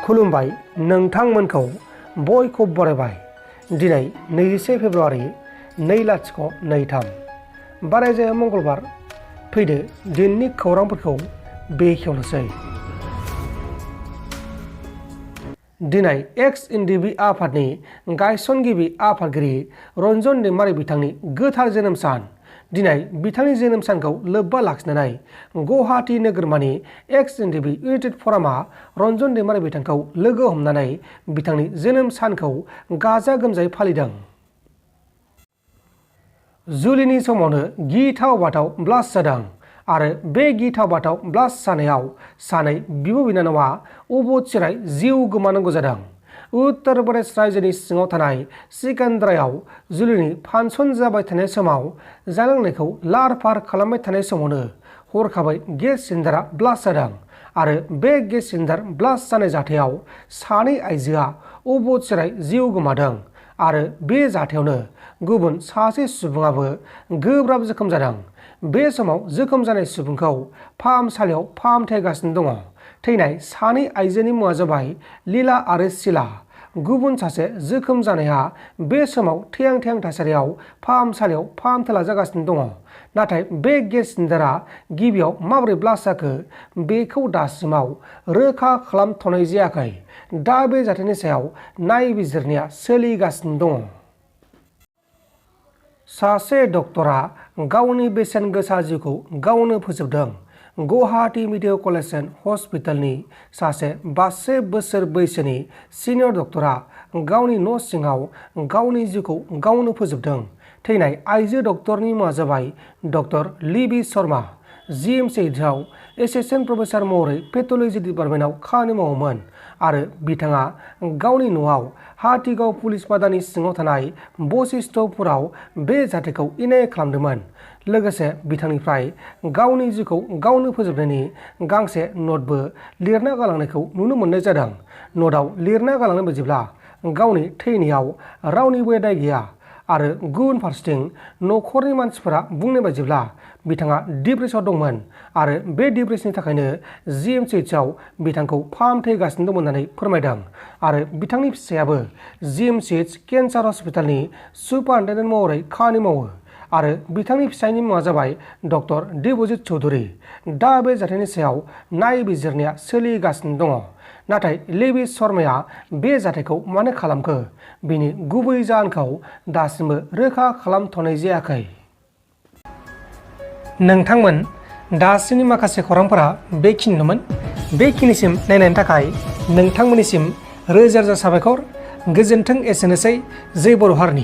खुलुमबाय नोंथांमोनखौ बयखौबो बरायबाय। दिनै 21 फेब्रुवारि 2023 बारायजाया मंगलबार। फैदो दिननि खौरांफोरखौ बेखेवनोसै। दिनै एक्स एनडिबि आफादनि गायसनगिरि आफादगिरि रन्जन दैमारि बिथांनि गोथार जोनोम सान। दिनै बिथांनि जोनोम सानखौ लोब्बा लाखिनानै गुवाहाटी नोगोरमानि एक्स एनडिबि इउनाइटेड फरामा रन्जन दैमारि बिथांखौ लोगो हमनानै बिथांनि जोनोम सानखौ गाजा गोमजायै फालिदों। जुलिनि समावनो गिथाव बाथाव ब्लास्ट जादों आरो बे गिथाव बाथाव ब्लास्ट जानायाव सानै बिब' बिनानावा अबथिरायै जिउ गोमानांगौ जादों। उत्तर प्रदेश रायजोनि सिङाव थानाय सिकंदरायाव जुलिनि फांसन जाबाय थानाय समाव जानांनायखौ लाहार फाहार खालामबाय थानाय समावनो हरखाबै गेस सिलिन्डारा ब्लास्ट जादों आरो बे गेस सिलिन्डार ब्लास्ट जानाय जाथायाव सानै आइजोआ अबथिरायै जिउ गोमादों आरो बे जाथायावनो गुबुन सासे सुबुङाबो गोब्राब जोखोम जादों। बे समाव जोखोम जानाय सुबुंखौ फाहामसालियाव फाहामथाय होगासिनो दङ। थैनाय सानै आइजोनि मुङा जाबाय लीला आरो शीला। गुबुन सासे जोखोम जानाया बे समाव थैहां थैहां थासारियाव फाहामसालियाव फाहामथाय लाजागासिनो दङ। नाथाय बे गेस सिलिन्डारा गिबियाव माबोरै ब्लास्ट जाखो बेखौ दासिमाव रोखा खालामथ'नाय जायाखै। दा बे जाथायनि सायाव नायबिजिरनाया सोलिगासिनो दङ। सासे डक्टरा गावनि बेसेन गोसा जिउखौ गावनो फोजोबदों। गुवाहाटी मेडिकेल कलेज एन्ड हस्पिटालनि सासे 52 बोसोर बैसोनि सिनियर डक्टरा गावनि न' सिङाव गावनि जिउखौ गावनो फोजोबदों। थैनाय आइजो डक्टरनि मुङा जाबाय डक्टर लिबि शर्मा। जिएमसिएचआव एसिस्टेन्ट प्रफेसार महरै पेथलजि डिपार्टमेन्टआव खामानि मावोमोन आरो बिथाङा गावनि न'आव हाथिगाव पुलिस बादानि सिङाव थानाय बशिष्टपुराव बे जाथायखौ इनाय खालामदोंमोन। लोगोसे बिथांनिफ्राय गावनि जिउखौ गावनो फोजोबनायनि गांसे नटबो लिरना गालांनायखौ नुनो मोननाय जादों। नटआव लिरना गालांनाय बायदिब्ला गावनि थैनायाव रावनिबो दाय गैया आरो गुबुन फारसेथिं न'खरनि मानसिफोरा बुंनाय बायदिब्ला बिथाङा डिप्रेसनाव दंमोन आरो बे डिप्रेसननि थाखायनो जिएमसिएचआव बिथांखौ फाहामथाय होगासिनो दंमोन होननानै फोरमायदों आरो बिथांनि फिसायाबो जिएमसिएच केन्सार हस्पिटालनि सुपारिनटेन्डेन्ट महरै खामानि मावो आरो बिथांनि फिसायनि मुङा जाबाय डक्टर देबजित चौधुरी। दा बे जाथायनि सायाव नायबिजिरनाया सोलिगासिनो दङ। नाथाय लिबि शर्माया बे जाथायखौ मानो खालामखो बेनि गुबै जाहोनखौ दासिमबो रोखा खालामथ'नाय जायाखै। नोंथांमोन दासिमनि माखासे खौरांफोरा बेखिनिनोमोन। बेखिनिसिम नायनायनि थाखाय नोंथांमोननिसिम रोजा रोजा साबायखर। गोजोन्थों। एसेनोसै। जै बर' हारिनि।